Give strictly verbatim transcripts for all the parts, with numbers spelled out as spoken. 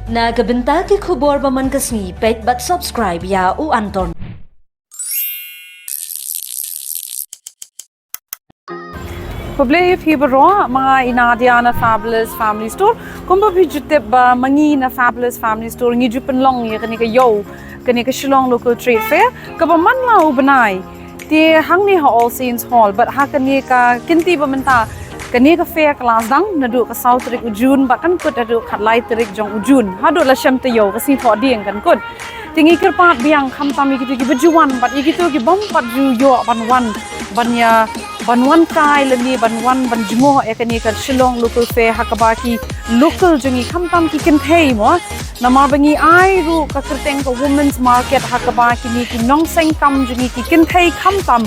Na ka bynta ki khubor ba man ka sngi, peit bad subscribe ïa u Anton. Khublei ïa phi baroh, ma nga i Nadia na Fabulous Family Store. Kumba phi ju tip ba ma ngi na Fabulous Family Store ngi ju pynlong ïa kane ka ïew, kane ka Shillong Local Trade Fair kaba man la u bnai. Te hangne ha All Saints Hall bad ha kane ka kynti ba mynta, kane ka fair ka la sdang naduh ka saw tarik u June bad kan kut haduh khatlai tarik jong u June. Haduh la shem taïew, ka sngi Thohdieng kan kut. Te ngi kyrpad biang khamtam ïa kito kiba ju wan bad ïa kito kibym pat ju ïoh ban wan, ban ïa, ban wan kai lane ban wan ban jngoh ïa kane ka Shillong Local Fair ha kaba ki local jong ngi khamtam ki kynthei mo. Namar ba ngi ai ruh ka kyrteng ka Women's Market ha kaba kine ki nongseng kam jong ngi ki kynthei khamtam,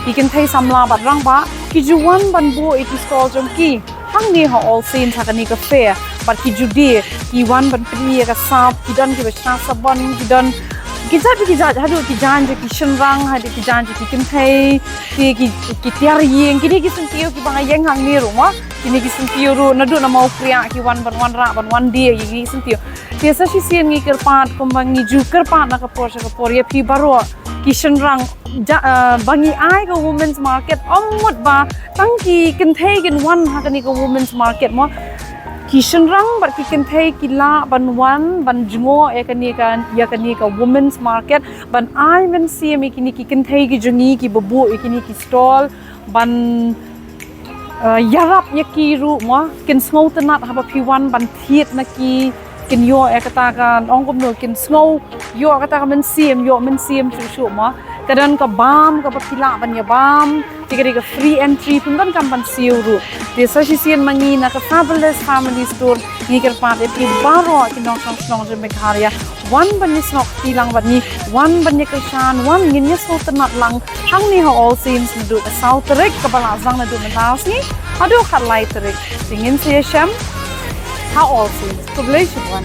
ki kynthei samla bad rangbah, ki ju wan ban buh ïa ki stall jong ki hangne ha All Saints ha kane ka fair. Bad ki ju die, ki wan ban pyni ïa ka sap, ki don kiba shna sabon, ki don ki jait ki jait, haduh ki jaiñ jong ki shynrang, haduh ki jaiñ jong ki kynthei, ki, ki, ki tiar ïing, kine ki syntiew kiba nga ïeng hangne ruh mo. Kine ki syntiew ruh naduh na Mawkriah ki wan ban wanrah, ban wan die ïa kine ki syntiew. Te sa shisien ngi kyrpad kumba ngi ju kyrpad na ka por sha ka por ïa phi baroh ki shynrang, ja, eh, ba ngi ai ka Women's Market, ym mut ba tang ki kynthei kin wan ha kane ka Women's Market mo. Ki shynrang bad ki kynthei ki lah ban wan ban jngoh ïa kane ka, ïa kane ka Women's Market, ban ai mynsiem ïa kine ki kynthei ki jong ngi kiba buh ïa kine ki stall, ban, eh, ïarap ïa ki ruh mo. Kin sngewtynnat haba phi wan ban thied na ki, kin ïoh ïa kata ka, ong kumno, kin sngew ïoh kata ka mynsiem, ïoh mynsiem shuh shuh mo. Ka don ka bam kaba phi lah ban ïa bam, te ka dei ka free entry, phim donkam ban siew ruh. Te sa shisien ma ngi na ka Fabulous Family Store ngi kyrpad ïa phi baroh ki nongshong shnong jong Meghalaya, wan ban ïasnoh kti lang bad ngi, wan ban ïakyrshan, wan ngin ïasngewtynnat lang hangne ha All Saints naduh ka saw tarik kaba la sdang naduh mynta ka sngi haduh khatlai tarik. Te ngin sa ïashem ha All Saints. Khublei shibun.